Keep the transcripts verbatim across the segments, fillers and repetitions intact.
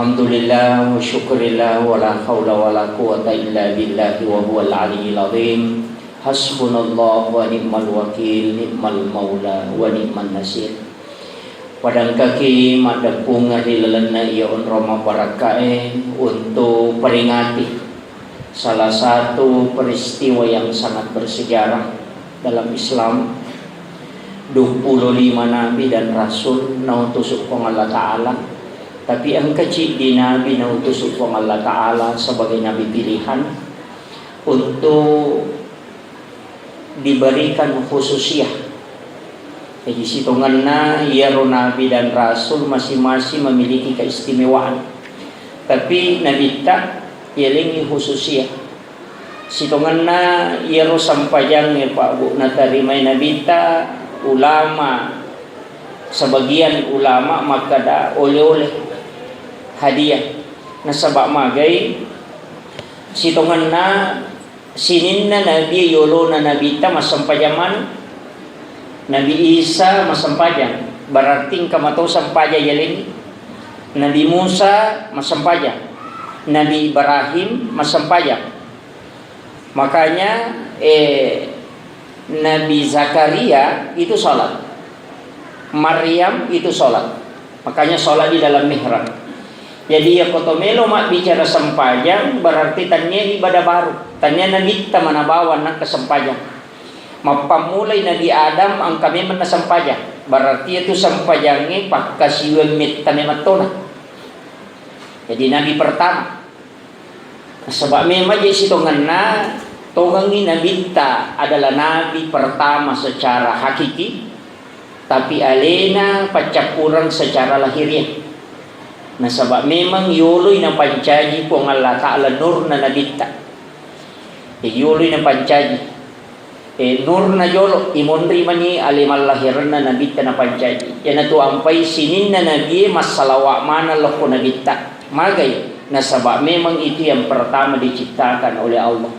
Alhamdulillah, wa syukurillah, wa la haula wa la quwwata illa billahi wa huwal aliyyil azim. Hasbunallah wa ni'mal wakil, ni'mal maula wa ni'man nasir. Padangkaki maddeppungeng ri lalenna iya onrong mabbarakkae untuk peringati salah satu peristiwa yang sangat bersejarah dalam Islam. Duappulo lima nabi dan rasul nautusu Puang Allah Ta'ala, tapi engka ciddi nabi nautusu Puang Allah Ta'ala sebagai nabi pilihan untuk diberikan khususiyah. Jadi, sitongenna iyaro nabi dan rasul masing-masing memiliki keistimewaan. Tapi nabitta yalengngi khususiyah. Sitongenna iyaro sempajangnge, Pak, Bu, natarimai nabitta, ulama, sebagian ulama makkeda oleh-oleh, hadiah. Nasaba magai, sitongenna sininna nabi yolona nabitta massempajang maneng. Nabi Isa massempajang, berarti engka mato sempajang yalengngi. Nabi Musa massempajang, Nabi Ibrahim massempajang. Makanya, eh, Nabi Zakaria itu sholat, Maryam itu sholat. Makanya sholat di dalam mihrab. Jadi, iya koto melo mabbicara sempajang, berarti tania ibadah baru. Tania nabitta mana bawang nangka sempajang. Mappammulai Nabi Adam engka memang nasempajang. Berarti itu sempajangnge pakkasiwiang metta memang tona. Jadi, nabi pertama. Nasaba memang je sitongenna tongengngi nabitta adalah nabi pertama secara hakiki, tapi alena paccappureng secara lahiriah. Nasaba memang yoloi napancaji Puang Allah Ta'ala nurna nabitta. Jadi yoloi napancaji. Eh, nurna jolo, imonri mani ale mallahirenna nabitta napancaji. Iyanatu ampai sininna nabie massalawa maneng lokko nabitta. Magai, nasaba memang itu yang pertama diciptakan oleh Allah.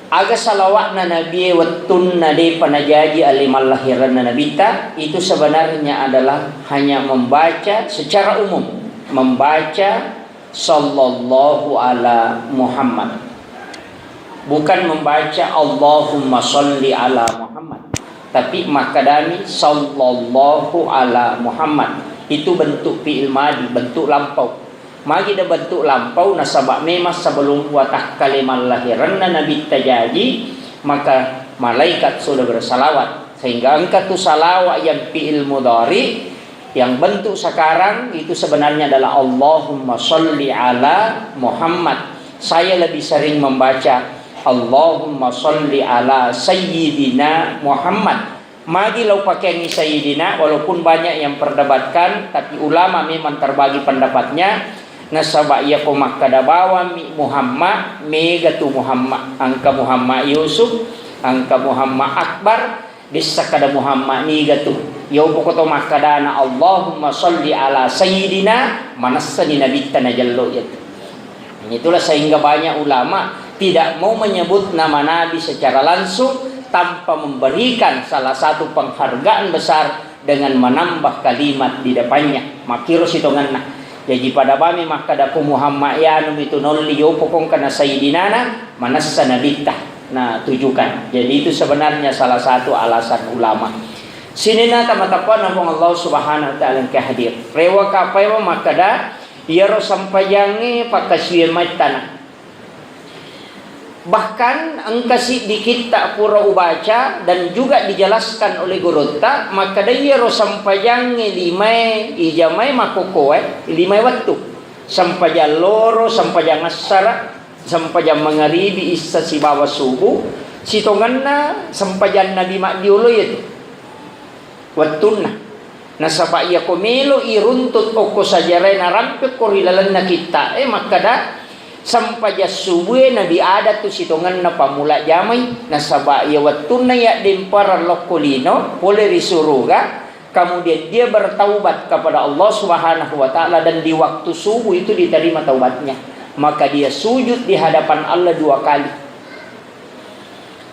Aga salawa'na nabie wettunna depa najaji ale mallahirenna nabitta, itu sebenarnya adalah hanya membaca secara umum, membaca sallallahu ala Muhammad. Bukan membaca Allahumma salli ala Muhammad, tapi makkadami sallallahu ala Muhammad. Itu bentuk fi'il madi, bentuk lampau. Magi da bentuk lampau, nasaba memang sebelum watakkale mallahirenna nabitta jaji, maka malaikat sudah bersalawat. Sehingga engka tu salawat yang fi'il mudhari, yang bentuk sekarang itu sebenarnya adalah Allahumma salli ala Muhammad. Saya lebih sering membaca Allahumma salli ala Sayyidina Muhammad. Magi lau pakeangngi Sayyidina, walaupun banyak yang perdebatkan, tapi ulama memang terbagi pendapatnya. Nasaba iya ko makkada bawammi Muhammad, mega tu Muhammad, engka Muhammad Yusuf, engka Muhammad Akbar, dessa kada Muhammad niga tu. Iya upoko to makkadana Allahumma salli ala sayyidina, manessani nabitta najello iya tu. Itulah sehingga banyak ulama tidak mau menyebut nama Nabi secara langsung tanpa memberikan salah satu penghargaan besar dengan menambah kalimat di depannya. Makkiro sitongenna. Jaji pada bami makkada ko Muhammad yanu mitu nolli yopo kongkana sayyidinana, manessa nabitta na tujukan. Jadi itu sebenarnya salah satu alasan ulama. Sininna tama-tapana Puang Allah Subhanahu wa Ta'ala engka hadir. Rewa kapai makkada iyaro sampajangnge pakkasiwe mattana. Bahkan engka siddi kitta pura ubaca dan juga dijelaskan oleh gurutta, makkada iyaro sampajangnge limae ijamae makkokkoe, limae wettu. Sampajang loro, sampajang assara, sampajang mangaribi, issa sibawa subuh, sitongenna sampajang nabi maddiolo iyatu wettunna. Nasaba iyako melo iruntut okko sajarae narampekko ri lalenna kitta'e makkada, sampajang subue Nabi Adam tu sitongenna pammula jamai, nasaba iya wettunna yaddemparang lokko lino pole ri suruga, kemudian dia bertaubat kepada Allah Subhanahu wa Ta'ala, dan di waktu subuh itu diterima taubatnya, maka dia sujud di hadapan Allah dua kali.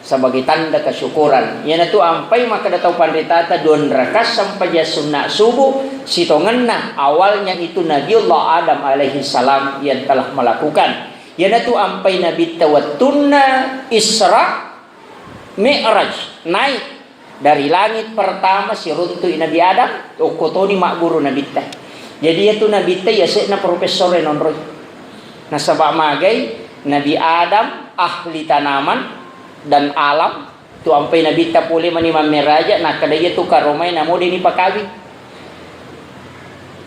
sebagai tanda kesyukuran. Iyanatu ampai makkeda tau panritata, dua rakaat sempajang sunna subuh, sitongenna awalnya itu Nabiullah Adam alaihi salam yang telah melakukan. Iyanatu ampai Nabitta wettunna Isra Mi'raj, naik dari langit pertama siruntu'i Nabi Adam, okko toni magguru Nabitta. Jadi iyatu Nabitta yase'na profesor e nonroi. Nasaba magai Nabi Adam ahli tanaman dan alam, tu ampai Nabitta pole mani mammeraja, nakkeda iyatu karomai namo de' nipakawing.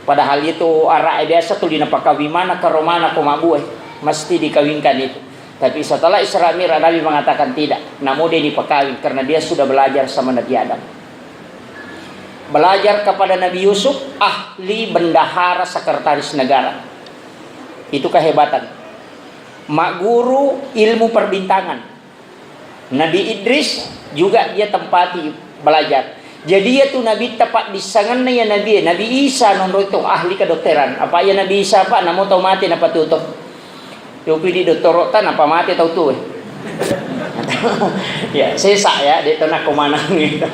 Padahal itu ara'e biasa tuli napakawing mana karomana ko mabbue, mesti dikawingkan itu. Tapi setelah Isra Mi'raj, Nabi mengatakan tidak, namo de' nipakawing karena dia sudah belajar sama Nabi Adam. Belajar kepada Nabi Yusuf, ahli bendahara sekretaris negara. Itu kehebatan. Magguru ilmu perbintangan. Nabi Idris juga dia tempati belajar. Jadi iyatu Nabitta paddissengenna iya Nabi, Nabi Isa nonroi tu ahli kedokteran. Apa iya Nabi Isa, Pak, namo tau mate napatuto. Yopi di dottoro'ta napa mate tau tue. Ya, sesa ya, de' to nakko maneng gitu.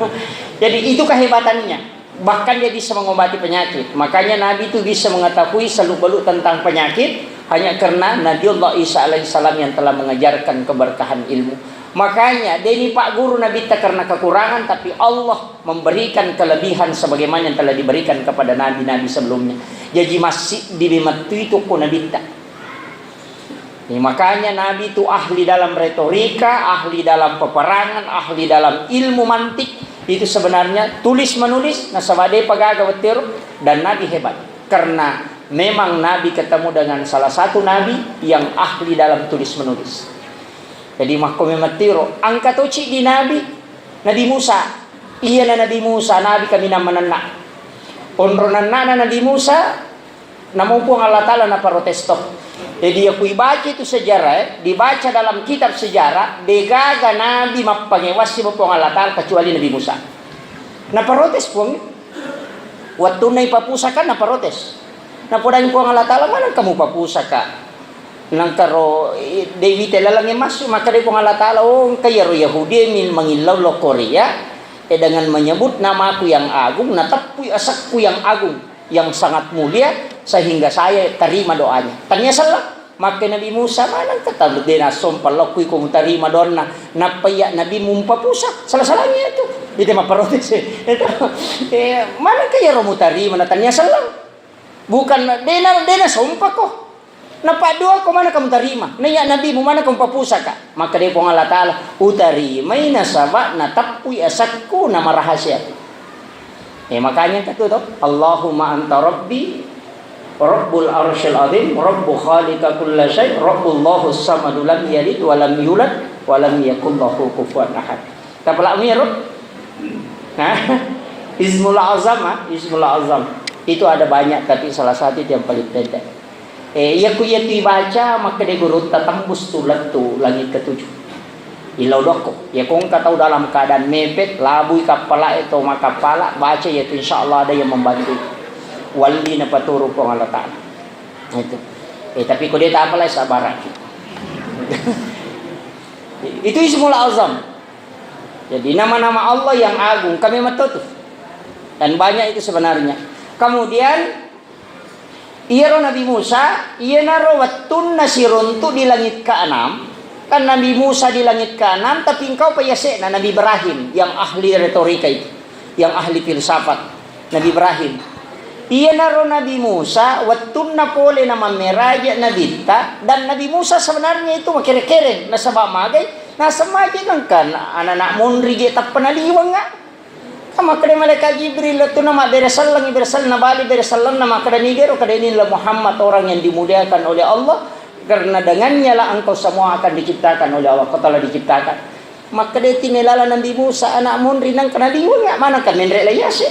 Jadi itu kehebatannya. Bahkan dia bisa mengobati penyakit. Makanya Nabi itu bisa mengetahui seluk-beluk tentang penyakit hanya karena Nabiullah Isa alaihissalam yang telah mengajarkan keberkahan ilmu. Makanya, de' nipagguru Nabitta karena kekurangan, tapi Allah memberikan kelebihan sebagaimana yang telah diberikan kepada nabi-nabi sebelumnya. Jaji massiddi mettui tu ko Nabitta. Nih, makanya Nabi itu ahli dalam retorika, ahli dalam peperangan, ahli dalam ilmu mantik. Itu sebenarnya tulis menulis, nasaba de'pa gaga wettero, dan Nabi hebat. Karena memang Nabi ketemu dengan salah satu Nabi yang ahli dalam tulis menulis. Jadi makko memang tiro, engka toci di Nabi, Nabi Musa. Iyana Nabi Musa, Nabi kaminang manenna. Onro nennana Nabi Musa, namo Puang Allah Ta'ala naparotes to. Jadi, iya ku ibaca itu sejarah, eh, dibaca dalam kitab sejarah, degaga nabi mappangewassi Puang Allah Ta'ala kecuali Nabi Musa. Naparotes Puang, wettunna ipapusaka naparotes. Napodangi Puang Allah Ta'ala, "Maneng kamu papusaka? Nangkaro, eh, dewi telalangi massu, maka dé Puang Allah Ta'ala, oh, engka iyaro Yahudi mil-, mangillau lo Korea, eh, dengan menyebut namaku yang agung, nateppui asekku yang agung." Yang sangat mulia, sehingga saya terima doanya. Tania selleng, makke Nabi Musa, maneng kata dé nassompa lokku iko mutarima doanna, nappa iya Nabi mumpapusa, salah-salahnya itu. Itu mapprotes, itu. Eh, maneng ke iyaro mutarima, na tania selleng. Bukan, dé na, dé nasompa ko. Napaddoa ko, mana kamu tarima? Naiya Nabimu, mana kamu papusaka? Maka dé Puang Allah Ta'ala, utarimai nasaba nateppui asekku, namarahasia. Eh, makanya kata tu, Allahumma anta rabbi, rabbul arsyil azim, rabbu khaliqa kulla syai, rabbullahu samadu lam yalid wa lam yulad wa lam yakul lahu kufuwan ahad. Tapalak miro? Hah? Ismul Azam, ah? Ismul Azam. Itu ada banyak, tapi salah satu itu yang paling pendek. Eh, iya ku iya tu ibaca, makkeda gurutta, tembus tu lettu langit ketujuh. Ilau dokko. Iya ko engka tau dalam keadaan mepet, labui kappala e to makappala, baca iya tu, insya Allah ada yang membantu. Walli napaturu Puang Allah Ta'ala. Itu. Eh, tapi ko dé tapalai, sabar. Itu Ismul Azam. Jadi nama-nama Allah yang agung, kami metu tu. Dan banyak itu sebenarnya. Kemudian, iyaro Nabi Musa, iyanaro wettunna siruntu di langit keenam, kan Nabi Musa di langit keenam, tapi engkau pa yase'na Nabi Ibrahim yang ahli retorika itu, yang ahli filsafat, Nabi Ibrahim. Iyanaro Nabi Musa, wettunna pole na mammeraja Nabitta, dan Nabi Musa sebenarnya itu makere-kereng, nasaba magai, naseng magai nengka anak-anak monri je tappa naliweng, ah. Makkeda malaikat Jibril, lettu na mabbere selleng, bere selleng, nabali bere sellenna, makkeda, nigero, keda, inilah Muhammad, orang yang dimuliakan oleh Allah, karena dengannya lah engkau semua akan diciptakan oleh Allah, kau telah diciptakan. Makkeda tinelala Nabi Musa, anak monri nengka naliweng, ya, mana kan menre la yase.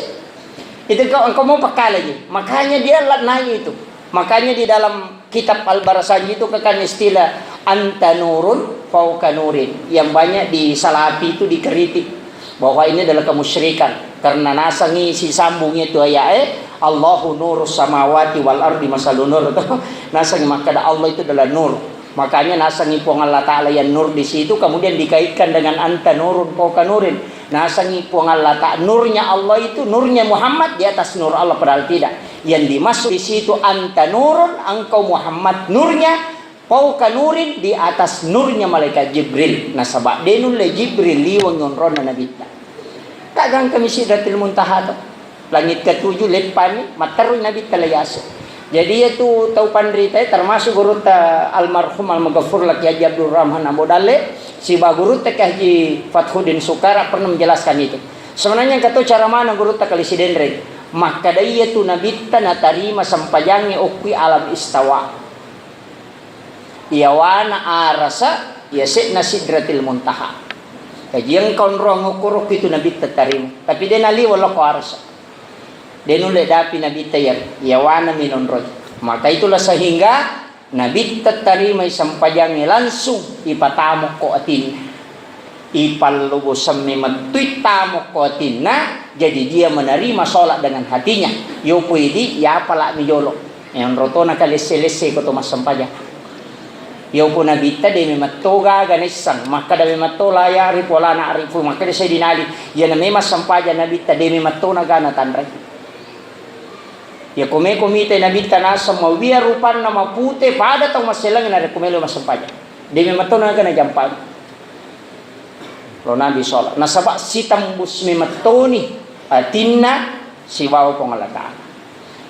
Itu kau, engkau mau pakkala ji. Makanya dia la-, naik itu. Makanya di dalam kitab Al-Barzanji itu kan istilah anta nurun fauqa nurin, yang banyak disalapi itu, dikritik bahwa ini adalah kemusyrikan karena nasengi sisambung itu ayat, eh, Allahu nurus samawati wal ardi masalu nur itu. Nasengi makkeda Allah itu adalah nur. Makanya nasengi Puang Allah Ta'ala yang nur di situ, kemudian dikaitkan dengan anta nurun fauqa nurin. Nasengi Puang Allah Ta'ala, nurnya Allah itu, nurnya Muhammad di atas nur Allah, padahal tidak. Yang dimaksud di situ, anta nurun, engkau Muhammad nurnya, fauqa nurin, di atas nurnya malaikat Jibril. Nasaba de nulle Jibril liweng onronna Nabitta. Ka gangkami Sidratil Muntaha to. Langit ketujuh leppani, matterui Nabitta la yasu. Jadi, iya tu tau panrita, termasuk gurutta almarhum almaghfur laki Haji Abdul Rahman Ambo Dalle, siba gurutta Ki Haji Fathuddin Sukara pernah menjelaskan itu. Sebenarnya engka to cara mana gurutta Kali Sidenreng. Makkada iya tu Nabitta natarima sempajangnge okkui alam istawa. Iyawana arasa, yase'na Sidratil Muntaha. Kaji engka onrong ukurukku itu Nabitta tarima. Tapi de naliweng lokko arasa. De nulle dapi Nabitta iya, iyawana mi nonroi. Maka itulah sehingga Nabitta tarimai sempajangnge langsung ipatamokko atinna. Ipallubu semmi mettui tamokko atinna, jadi dia menerima sholat dengan hatinya. Yopo idi, yapala mi jolo. Yang rotona kalesse-lesse ko to massempajang. Yopo Nabitta de memetto gaga naissang. Makkada memetto la ya'rifu wa la na'rifu. Makkada Sayyidina Ali, iyana memang sempajang Nabitta de memetto na gana tanrai. Ya komeko mita Nabitta naseng mawia rupanna mapute pada tau maselang narekko melo massempajang. De memetto na gana jampai. Lo Nabi sholat. Nasaba sitembus memettoni atinna sibawa Puang Allah Ta'ala.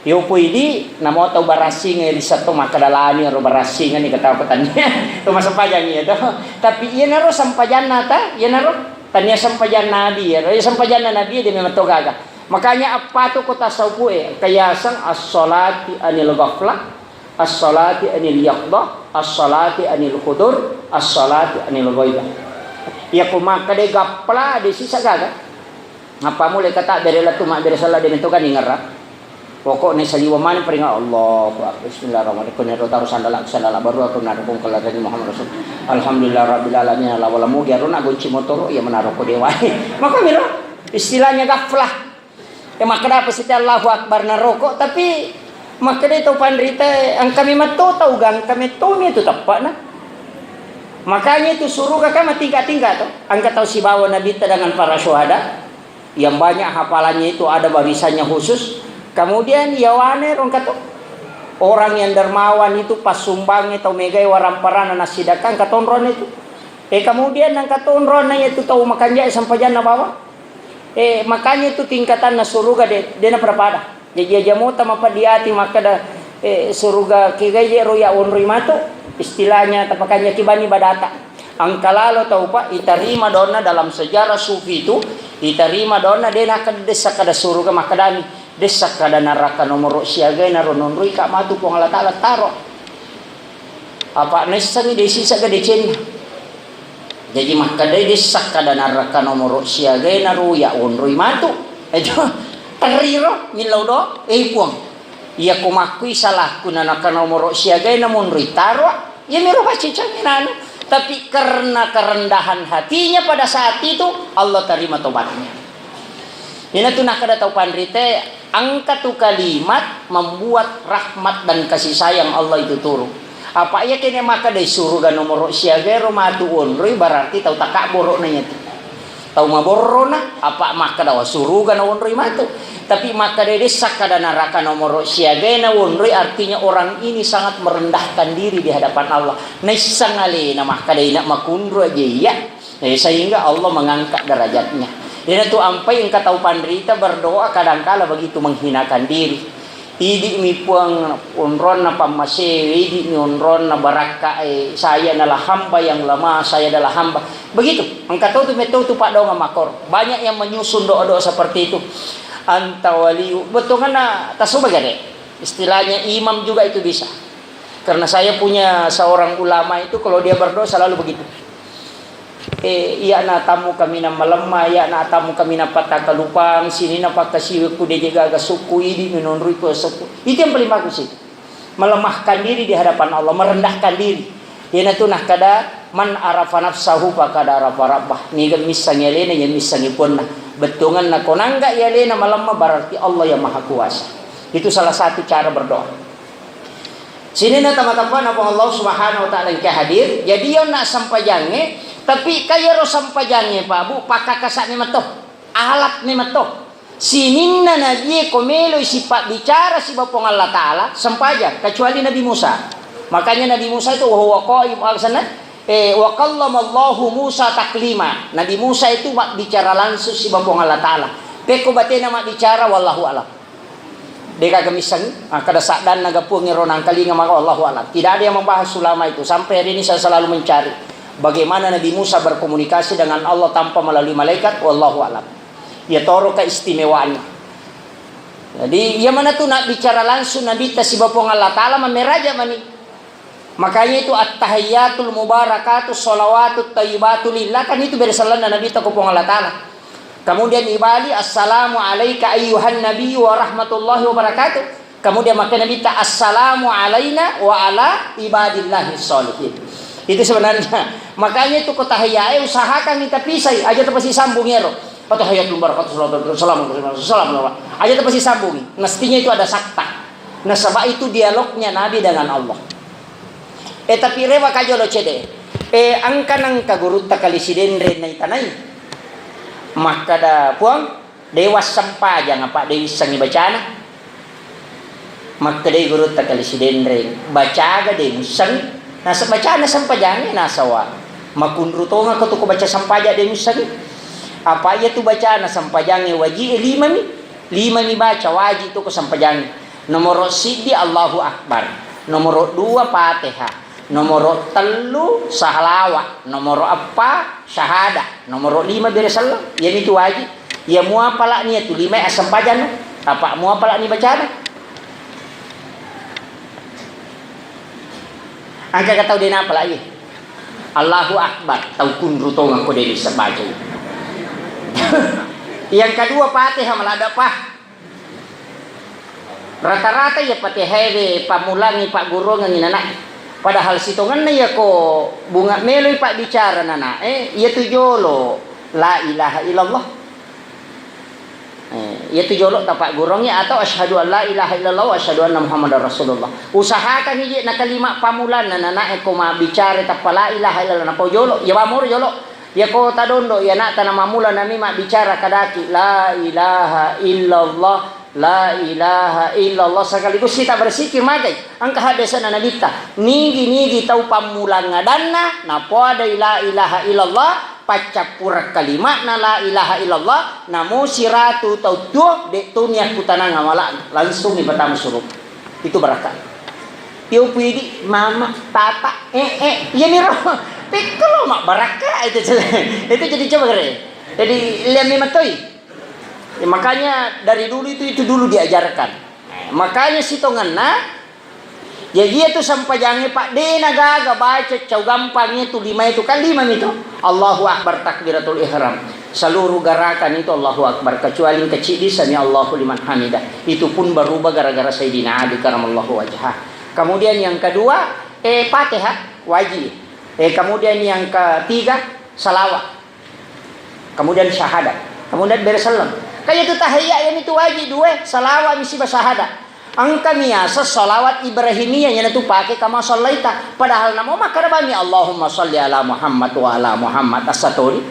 Yopo idi namo tau barassing ri setto makkada lani ro barassing ni kata apa tania. To massempajang iya to. Tapi iyanaro sempajanna ta, iyanaro tania sempajanna Nabi ya. Iya sempajanna Nabi de memetto gaga. Makanya appatu ko tasawufu e, kayaseng as-sholati anil ghaflah, as-sholati anil yaqdah, as-sholati anil hudur, as-sholati anil ghaibah. Iya ko makkada gaffala de sisa gaga. Nappa mulai kata bere lettu mabbere sala de metto gani ngerra. Pokoknya saliwa mani peringat Allahu Akbar. Bismillahirrahmanirrahim. Ko nero taruh sandala, sandala baru aku naro kong kala tadi Muhammad Rasul. Alhamdulillah Rabbil Alamin. Ala wala mugi arona gonci motoro ya menaro ko dewa. Maka miro istilahnya gaflah. Ya makkada apa siti Allahu Akbar naroko tapi makkada tau panrita engka mi metto tau ga engka metto mi itu teppana. Makanya itu suruga kan tingkat-tingkat to. Engka tau sibawa Nabitta dengan para syuhada. Yang banyak hafalannya itu ada barisannya khusus. Kemudian yawane rongkato orang yang dermawan itu passumbangnya tau megai waramparana nasidakang katonron itu. Eh, kemudian nang katonron itu tau makanja sempajanna bawa. Eh, makanya itu tingkatanna suruga de, de na pada-pada. Jaji aja mota mapadiati makkada, eh, suruga kegai je ro ya onroi matu. Istilahnya tapakanja kibani badata. Engka lalo tau, Pak, itarima donna dalam sejarah sufi itu, itarima donna de nakkeda dessa kada suruga makkedami, dessa kada neraka nomoro siaga na ro nonroi ka matu Puang Allah Ta'ala taro. Apa naissengi de sisa ga decenna. Jaji makkedai dessa kada neraka nomoro siaga na ro ya onroi matu. Ejo teriro millau do, eh Puang. Iya ko makkui salahku na neraka nomoro siaga na monroi taro. Iyamiro paccicang inanu. Tapi karena kerendahan hatinya pada saat itu, Allah terima tobatnya. Inatu nakkeda tau panrite, engka tu kalimat membuat rahmat dan kasih sayang Allah itu turun. Apa iya kene makkeda suruga nomoro siaga ro matu onroi, berarti tau takabboro na iyatu. Tau maborrona, apa makkeda wa suruga na onroi matu. Tapi makkeda dessa kada neraka nomoro siaga na onroi, artinya orang ini sangat merendahkan diri di hadapan Allah. Naissang alena makkeda ina makunro aja iya. Eh, sehingga Allah mengangkat derajatnya. Iyanatu ampai engka tau panrita berdoa kadangkala begitu menghinakan diri. Idi mi Puang onronna pammasewe, idi mi onronna barakka, eh, saya adalah hamba yang lemah, saya adalah hamba. Begitu, engka tau tu metau tu paddoangeng makor. Banyak yang menyusun doa-doa seperti itu. Anta waliyu, bettuanna tasuba gare. Istilahnya imam juga itu bisa. Karena saya punya seorang ulama itu kalau dia berdoa selalu begitu. Eh, iyana atammu kaminang malemma, iyana atammu kaminang pattakalupang, sininna pakkasiwekku deje gaga sukku idi minonroi ku sukku. Itu yang paling bagus itu. Melemahkan diri di hadapan Allah, merendahkan diri. Iyanatu nakkeda, "Man arafa nafsahu faqad arafa rabbah." Niga missengi alena, iya missengi puanna. Bettuanna ko nangga alena malemma, berarti Allah yang Maha Kuasa. Itu salah satu cara berdoa. Sininna tama-tamana Puang Allah Subhanahu wa Ta'ala engka hadir. Jadi, iyonna sempajangnge, tapi kayaro sempajangnge, Pak Bu, pakkakasa'ni metto, alatni metto. Sininna nabie ko meloi sipabbicara siba Puang Allah Ta'ala, sempajang, kecuali Nabi Musa. Makanya Nabi Musa itu wa huwa qaim, alasanna, eh, wa kallamallahu Musa taklima. Nabi Musa itu mabbicara langsung siba Puang Allah Ta'ala. Pekko batena mabbicara, wallahu a'lam. Degaga misseng, ah, kada saddanna gapuang ero nangkalinga maka, wallahu a'lam. Tidak ada yang membahas ulama itu. Sampai hari ini saya selalu mencari bagaimana Nabi Musa berkomunikasi dengan Allah tanpa melalui malaikat, wallahu a'lam. Iyatoro keistimewaanna. Jadi, iya mana tu nak bicara langsung Nabitta siba Puang Allah Ta'ala, mameraja mani. Makanya itu at-tahiyyatul mubarakatus shalawatut thayyibatu lillah, kan itu bere sellenna Nabitta ko Puang Allah Ta'ala. Kemudian ibali, "Assalamu alaika ayyuhan nabiyyu wa rahmatullahi wa barakatuh." Kemudian maka Nabitta, "Assalamu alaina wa ala ibadillahi sholihin." Itu sebenarnya. Makanya itu ko tahiyyae usahakan kita pisai, aja tepasi sambung ero. At-tahiyyatul mubarakatuh, salatu, salam, salam, salam. Aja tepasi sambungi. Mestinya itu ada sakta. Nasaba itu dialognya Nabi dengan Allah. Eh, tapi rewa kajolo cede. Eh, engka nengka gurutta Kali Sidenreng naitanai. Makkada, "Puang, de wassempajang apa de wissengi bacana?" Makkedai gurutta Kali Sidenreng, "Bacaga de muissengi?" Nasa bacana sempajangnge, nasawa, "Makunru tongako tu ko baca sempaja de muissengi?" Apa iya tu bacana sempajangnge wajie limami. Limami baca waji tu ko sempajangnge. Nomoro siddi Allahu Akbar, nomoro dua Fatihah, nomoro tellu salawa, nomoro eppa syahada, nomoro lima bere selleng. Iyami tu waji. Iya muapalani iya tu lima assempajang. Apa muapalani bacana? Engka tau de napala iya. Allahu Akbar, tau kunru tongako de bisa baca. Yang kedua Fatihah maladda pa. Rata-rata iya Fatihae pammulangi pagguruangengngi nanae. Padahal sitongenna iyako bunga meloi pabbicara nanae, iya tu jolo la ilaha illallah. Eh, iya tu jolo tapagguruangngi atau asyhadu an la ilaha illallah wa asyhadu anna Muhammadar Rasulullah. Usahakan ije na kalima pammulanna nanae ko mabbicara tappa la ilaha illallah napau jolo, iya wamoro jolo. Iyako tadondo, iya ana'ta namammula nami mabbicara kadaki, "La ilaha illallah, la ilaha illallah," sekaligus kita bersikir magai. Engka haddese'na Nabitta, nigi-nigi tau pammulang adanna, napoadai la ilaha illallah, paccappureng kalima'na la ilaha illallah, namo siratu tau tuo, de' toni akkutanang amala, langsung ipatama suruga. Itu barakka. Iyo pui di mama, papa, eh, eh, iya miro. Tekkelo mabbarakka itu. Itu jadi coba kere. Jadi liammi matoi. Ya, makanya dari dulu itu, itu dulu diajarkan. Makanya sitongenna, ya iya tu sempajangnge, Pak, de' nagaga baca cau gampang itu lima itu kan lima mi tu. Allahu Akbar takbiratul ihram. Seluruh gerakan itu Allahu Akbar, kecuali yang kecil di sami Allahu liman hamidah. Itu pun berubah gara-gara Sayyidina Ali karamallahu wajhah. Kemudian yang kedua, eh, Fatihah wajib. Eh, kemudian yang ketiga, salawat. Kemudian syahadat. Kemudian bere selleng. Kaya tu tahiyya, iyami tu wajib dua, salawat mi siba syahadat. Engka mi yaseng salawat Ibrahimiyah, iyana tu pake kama sallaita. Padahal namo makkeda bami, "Allahumma salli ala Muhammad wa ala Muhammad." Assatoni.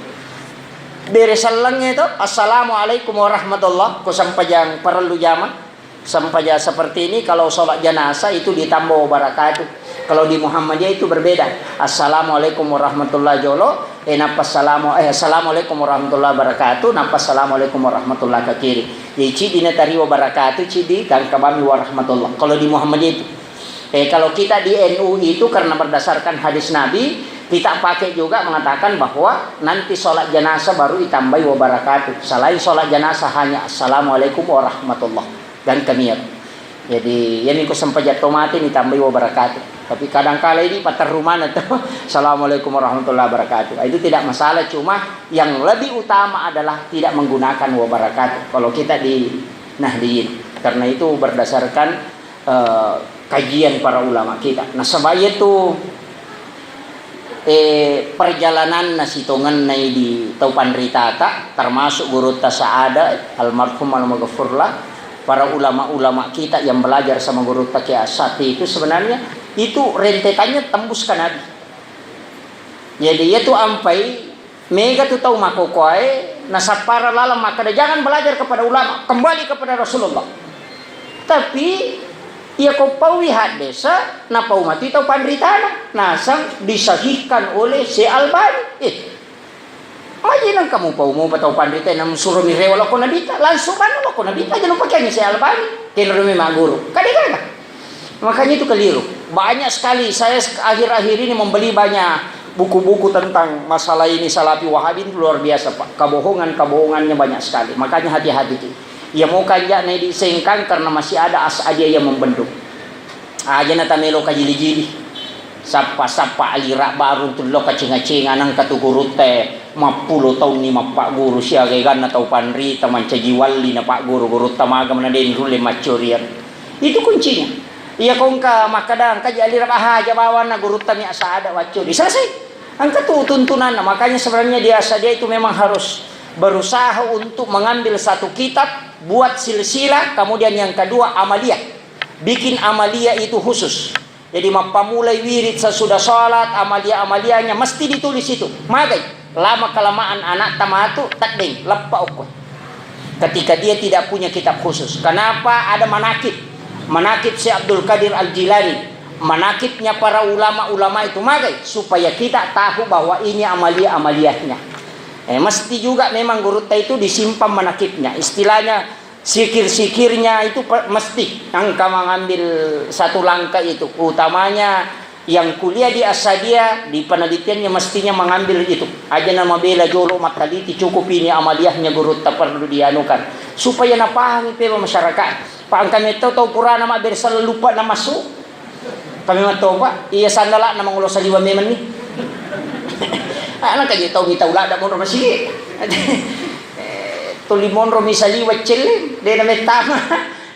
Bere sellengnge to, "Assalamualaikum warahmatullah." Ko sempajang parellu jama. Sempajang seperti ini, kalau sholat jenazah itu ditambah wabarakatuh. Kalau di Muhammadiyah itu berbeda. Assalamualaikum warahmatullahi jolo, eh, nappa assalamu-, eh, assalamualaikum warahmatullahi wabarakatuh, nappa assalamualaikum warahmatullahi ke kiri. Jadi, cidi natari wabarakatuh, cidi gangka bami warahmatullah. Kalau di Muhammadiyah itu. Eh, kalau kita di N U itu karena berdasarkan hadis Nabi, kita pakai juga mengatakan bahwa nanti sholat jenazah baru ditambahi wabarakatuh. Selain sholat jenazah hanya assalamualaikum warahmatullah. Gangka mia. Jadi, iyami ko sempajang to mate nitambai wabarakatuh. Tapi kadangkala ini paterru mana tu. Assalamualaikum warahmatullahi wabarakatuh. Itu tidak masalah, cuma yang lebih utama adalah tidak menggunakan wabarakatuh. Kalau kita di Nahdiyin. Karena itu berdasarkan, eh, kajian para ulama kita. Nasaba iyatu, eh, perjalananna sitongenna di tau panritata, termasuk gurutta Saada, almarhum almaghfurlah, Para ulama-ulama kita yang belajar sama gurutta Kiai Asati itu sebenarnya itu rentetannya tembus ke Nabi. Jadi, iyatu ampai mega tu tau makkokoae nasappara lalang makkeda, "Jangan belajar kepada ulama, kembali kepada Rasulullah." Tapi, iya ko pauwi haddesa, napau matu tau panritana, nasang disahihkan oleh Syekh Albani. Eh, Maji nengka mupau mupa tau panrita, na musuro mi rewa lokko Nabita, langsung manu lokko Nabita, aja lupa kiangi Syekh Albani, kenro mi magguru. Kade gaga. Makanya itu keliru. Banyak sekali saya sek-, akhir-akhir ini membeli banyak buku-buku tentang masalah ini, Salafi Wahabi itu luar biasa, Pak. Kebohongan-kebohongannya banyak sekali. Makanya hati-hati ki. Iya mau kanjak na di Sengkang karena masih ada As'adiyah yang membendung. Aja na tamelo kajili-jili. Sappa-sappa alira baru tu lo kacenga-cenga nangka tu gurutta mappulo taunni mappagguru siaga eganna tau panrita mancaji walli na pagguru gurutta maga mana den rulle maccorian. Itu kuncinya. Iya ko engka makkada engka ji alira bahaja bawanna gurutta mi asada waccori. Selesai. Engka tu tuntunanna. Makanya sebenarnya dia saja itu memang harus berusaha untuk mengambil satu kitab, buat silsilah, kemudian yang kedua amaliyah. Bikin amaliyah itu khusus. Jadi mappamulai wirid sesudah salat, amaliyah-amaliyahnya mesti ditulis itu. Magai, lama kelamaan anak tamatu teddeng, leppa okko. Ketika dia tidak punya kitab khusus. Kenapa ada manakib? Manakib Syekh Abdul Qadir Al-Jilani, manakibnya para ulama-ulama itu magai supaya kita tahu bahwa ini amaliyah-amaliyahnya. Eh, mesti juga memang gurutta itu disimpan manakibnya. Istilahnya sikir-sikirnya itu pe-, mesti engka mengambil satu langkah itu, utamanya yang kuliah di Asadia, di penelitiannya mestinya mengambil itu. Aja nama bela jolo mattaliti, cukup ini amaliyahnya gurutta perlu dianukan supaya napahami peba masyarakat. Pak engka metto tau purana mabbere sella lupa na masuk. Kami mattopa, iya sandala na mangulo saliwa memang ni. Ana kaji tau mita ulada monro masigi. Eh, tuli monro mi saliwa celle, de na mettama.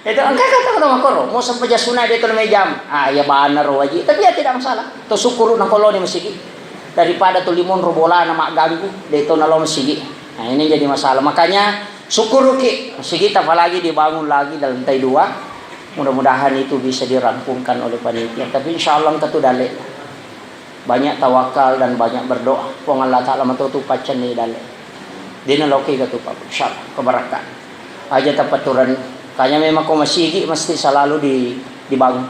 Itu engka kata kata makoro, mau sampai jasuna de to na mejam. Ah, ya bana ro waji, tapi ya tidak masalah. To syukuru na koloni masigi. Daripada tuli monro bolana magganggu, de to na lo masigi. Nah, ini jadi masalah. Makanya syukuruki, masigi apalagi dibangun lagi dalam lantai dua. Mudah-mudahan itu bisa dirampungkan oleh panitia. Tapi insya Allah engka tu dalle. Banyak tawakal dan banyak berdoa. Puang Allah Ta'ala matotu paccenni dalle. Dena loki gatu Pak. Insya Allah keberkah. Aja tapaturan. Kanya memang ko masigi mesti selalu di, dibangun.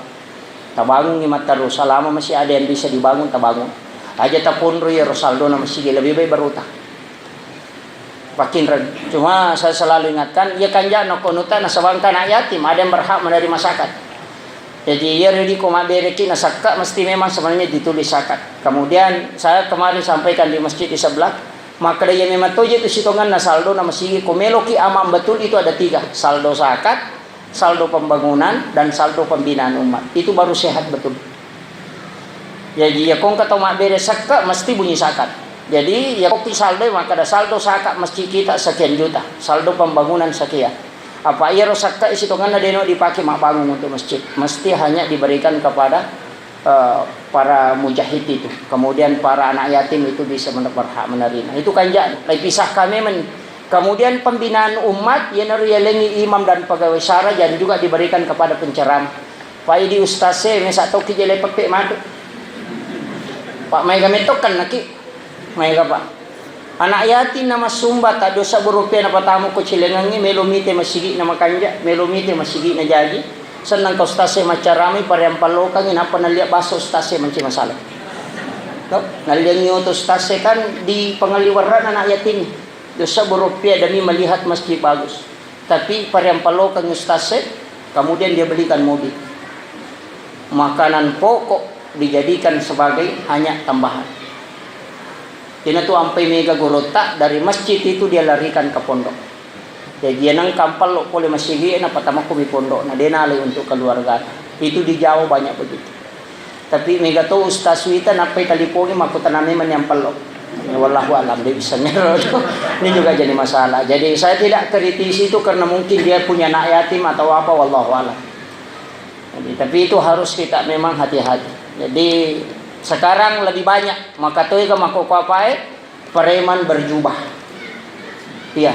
Tabangungi matteru selama masih ada yang bisa dibangun, tabangun. Aja taponro ya Rosaldo na masigi lebih baik berutang. Pakkinreng. Cuma saya selalu ingatkan, iya kanja'na ko nuta nasabangka anak yatim, ada yang berhak menerima zakat. Jadi, iya ridi ko mabbereki na sakka, mesti memang sebenarnya ditulis zakat. Kemudian, saya kemarin sampaikan di masjid di sebelah, makkeda iya memang toje tu sitonganna saldo na masigi, ko meloki aman betul itu ada tiga, saldo zakat, saldo pembangunan, dan saldo pembinaan umat. Itu baru sehat betul. Jadi, iya ko engka tau mabbere sakka, mesti bunyi zakat. Jadi, iya kopi saldo, makkeda saldo zakat masjid kita sekian juta, saldo pembangunan sekian. Apa iyaro sakka sitonganna deno dipake mabbangung untuk masjid. Mesti hanya diberikan kepada, eh, para mujahid itu. Kemudian para anak yatim itu bisa men-, berhak menerima. Itu kanja'na, lai pisah kami men. Kemudian pembinaan umat, iyanaro yalengi imam dan pegawai syara, dan juga diberikan kepada penceramah. Pai di ustaz e, mesa tokki jele peppe matu. Pak, maega mettokan naki. Maega, Pak. Anak yatim na massumba, tak dosa berupiah na patamu ko cilengangi, melo mite masigi na makanja, melo mite masigi na jaji. Senang ka ustaz e maccarami, pareang pallokangi, napa nalia baso ustaz e manci masalah. To, naliangi oto ustaz e kan di pengaliwaran anak yatim. Dosa berupiah demi melihat masjid bagus. Tapi pareang palokang ustaz e, kemudian dia belikan mobil. Makanan pokok dijadikan sebagai hanya tambahan. Ina tu ampai mega gorotta dari masjid itu dia larikan ke pondok. Jadi, nang kampallo pole masigi, na patamakko mi pondok, na denalai untuk keluarga. Itu di Jawa banyak begitu. Tapi mega to ustaz wita nappai talipongi makkutana memang yang pello. Ya, wallahu alam, de bisa mero. Ini juga jadi masalah. Jadi saya tidak kritisi itu karena mungkin dia punya anak yatim atau apa, wallahu alam. Jadi, tapi itu harus kita memang hati-hati. Jadi sekarang lebih banyak maka toi ke mako kuapae preman berjubah. Iya.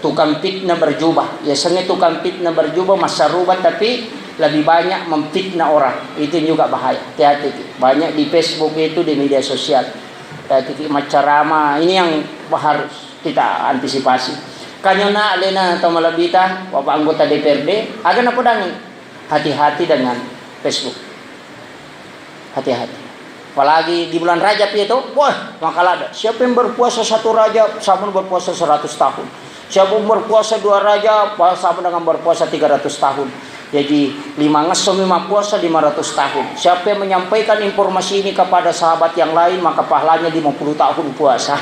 Tukang fitnah berjubah. Yasengnge tukang fitnah berjubah, massarubah, tapi lebih banyak memfitnah orang. Itu juga bahaya. Hati-hati. Banyak di Facebook itu, di media sosial. Hati-hati, maccarama. Ini yang harus kita antisipasi. Kanyona alena atau malebita, Bapak anggota D P R D, aga napodangi. Hati-hati dengan Facebook. Hati-hati. Apalagi di bulan Rajab itu, wah, maka ada. Siapa yang berpuasa satu Rajab, sama berpuasa seratus tahun. Siapa yang berpuasa dua Rajab, wah, sama dengan berpuasa tiga ratus tahun. Jadi, lima ngesso memang puasa lima ratus tahun. Siapa yang menyampaikan informasi ini kepada sahabat yang lain, maka pahalanya lima puluh tahun puasa.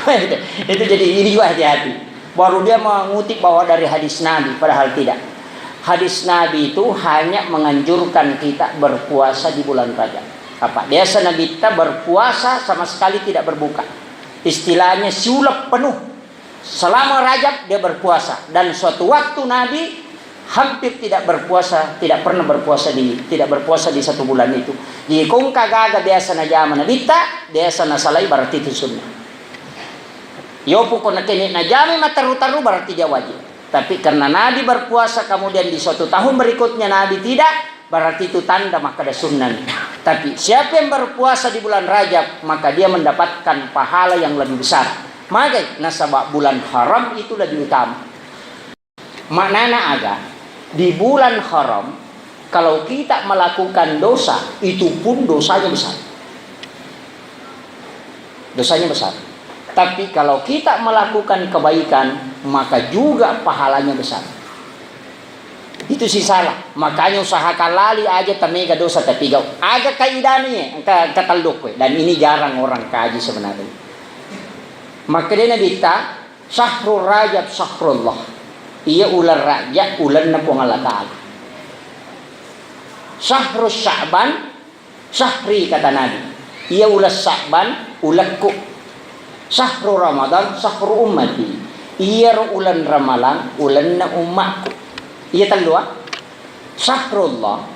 Itu jadi, ini juga hati-hati. Baru dia mengutip bahwa dari hadis Nabi, padahal tidak. Hadis Nabi itu hanya menganjurkan kita berpuasa di bulan Rajab. Apa? Biasa Nabi kita berpuasa sama sekali tidak berbuka. Istilahnya siuleng penuh. Selama Rajab dia berpuasa. Dan suatu waktu Nabi hampir tidak berpuasa, tidak pernah berpuasa di, tidak berpuasa di satu bulan itu. Jadi, kongka gaga biasa najama Nabitta, biasa nasalai, berarti itu sunnah. Yopu ko nakene najami matteru-teru, berarti dia wajib. Tapi karena Nabi berpuasa, kemudian di suatu tahun berikutnya Nabi tidak, berarti itu tanda makkeda sunnah. Tapi siapa yang berpuasa di bulan Rajab, maka dia mendapatkan pahala yang lebih besar. Magai, nasaba bulan haram itu lebih utama. Maknana aga? Di bulan haram, kalau kita melakukan dosa, itu pun dosanya besar. Dosanya besar. Tapi kalau kita melakukan kebaikan, maka juga pahalanya besar. Itu si salah. Makanya usahakan lali aja tamega dosa tapigau. Aga kaidana ye, engka, engka tellukku. Dan ini jarang orang kaji sebenarnya. Maka dia Nabi ta, Syahrul Rajab syahrullah. Iya uleng Rajab, ulenna Puang Allah Ta'ala. Syahrul Sya'ban, syahri, kata Nabi. Iya uleng Sya'ban, ulekku. Syahrul Ramadan, syahrul ummati. Iyaro uleng Ramalang, ulenna ummakku. Iya tellu, ah. Syahrullah,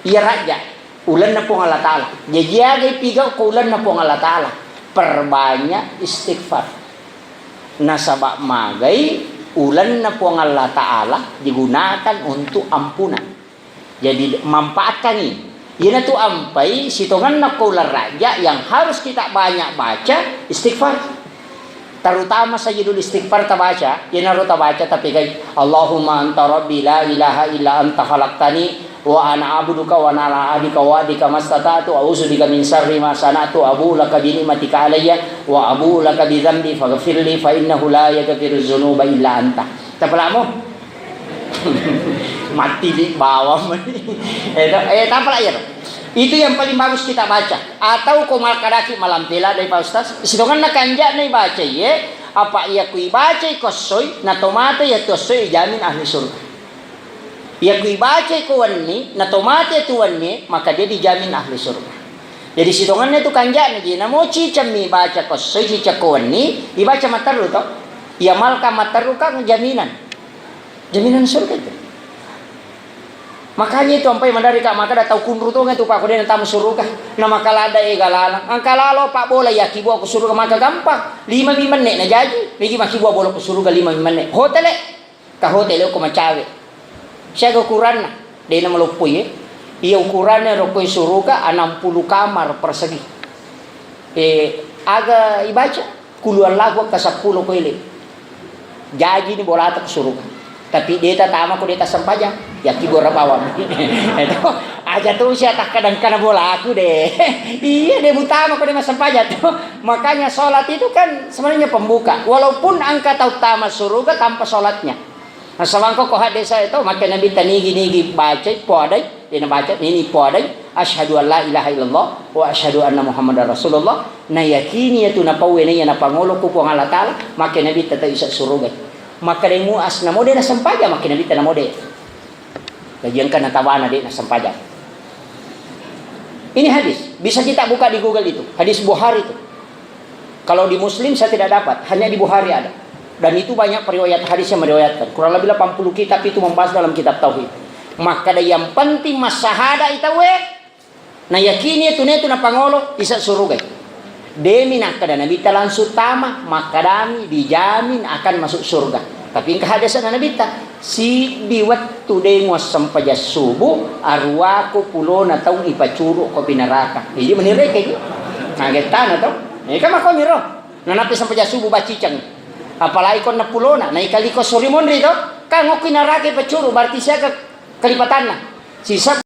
iya Rajab. Ulenna Puang Allah Ta'ala. Jaji aga ipigau ko ulenna Puang Allah Ta'ala? Perbanyak istighfar. Nasaba magai ulenna Puang Allah Ta'ala digunakan untuk ampunan. Jadi manfaatkan ini. Iyanatu ampai sitongenna ko uleng Rajab yang harus kita banyak baca istighfar. Terutama sayyidul istighfar tabaca, iyanaro tabaca tapegai, "Allahumma anta rabbi la ilaha illa anta khalaqtani wa ana abduka wa ana ala ahdika wa wa'dika mastata'tu, a'udzu bika min syarri ma sana'tu, abu'u laka bi ni'matika alayya wa abu'u laka bi dzambi faghfirli fa innahu la yaghfiru dzunuba illa anta." Tapalamo? Mati di bawah. Eh, eh, tapala iyaro. Itu yang paling bagus kita baca. Atau ko malkadaki malampela dari Pak Ustaz, sitongenna kanja'na ibaca iye, apa iya ku ibacai ko essoi, na tomata iya tu essoi ijamin ahli surga. Iya ku ibacai ko wenni, na tomata iya tu wenni, maka dia dijamin ahli surga. Jadi sitongenna tu kanja'na ji, namo ciceng mi baca ko essoi, ciceng ko wenni, ibaca matteru to. Iya malka matteru kan jaminan. Jaminan surga itu. Makanya itu ampai mandari ka makkeda tau kunru tonga tu, Pak, ko de natama suruga. Na makaladda ega lalang. Engka lalo pabbola yakkibua ko suruga maka gampang. Lima mi menne na jaji. Megi makkibua bola ko suruga lima mi menne. Hotele. Ka hotele ko macawe. Siaga ukuranna. De na maloppoi, eh. Iya ukuranna rokoi suruga enam puluh kamar persegi. Eh, aga ibaca? Qul huwallahu ka seppulo ko ele. Jaji ni bolata ko suruga. Tapi de tatama ko de tassempajang. Yakkibua bawang. Itu aja tu sia takkadang kana bolaku de. Iya, de mutama ko de massempajang tu. Makanya sholat itu kan sebenarnya pembuka. Walaupun engka tau tama suruga tanpa sholatnya. Nasaba ko hadde saya to, makkeda Nabitta nigi-nigi bacai, podai, de nabaca, nini podai, "Asyhadu an la ilaha illallah wa asyhadu anna Muhammadar Rasulullah." Nayakini iyatu napauwe naiya napangolo ku Puang Allah Ta'ala, makkeda Nabitta tau isa surugai. Makkeda Muas, "Namo de nassempajang?" Makkeda Nabitta, "Namo de." Jaji engka natawana de nassempajang. Ini hadis, bisa kita buka di Google itu, hadis Bukhari itu. Kalau di Muslim saya tidak dapat, hanya di Bukhari ada. Dan itu banyak periwayat hadis yang meriwayatkan. Kurang lebih delapan puluh kitab itu membahas dalam kitab tauhid. Makkeda yang penting massahada itawe, nayakini itu netu napangolo, isa surugai. Demi nakkeda Nabitta langsung tama, makkedami dijamin akan masuk surga. Tapi engka hadisna Nabitta, "Siddi wettu de' muassempajang subuh, aruwaku pulona taung ipacuru' ko pi naraka." Jadi meni rekeng. Nah, gettana to. Nah, kan makkoniro. Nah, nappi sempajang subuh baciceng. Apalagi ko enneng pulona, naikali ko suri monri to. Kan okki naraka ipacuru', berarti siaga kalipatanna. Sisa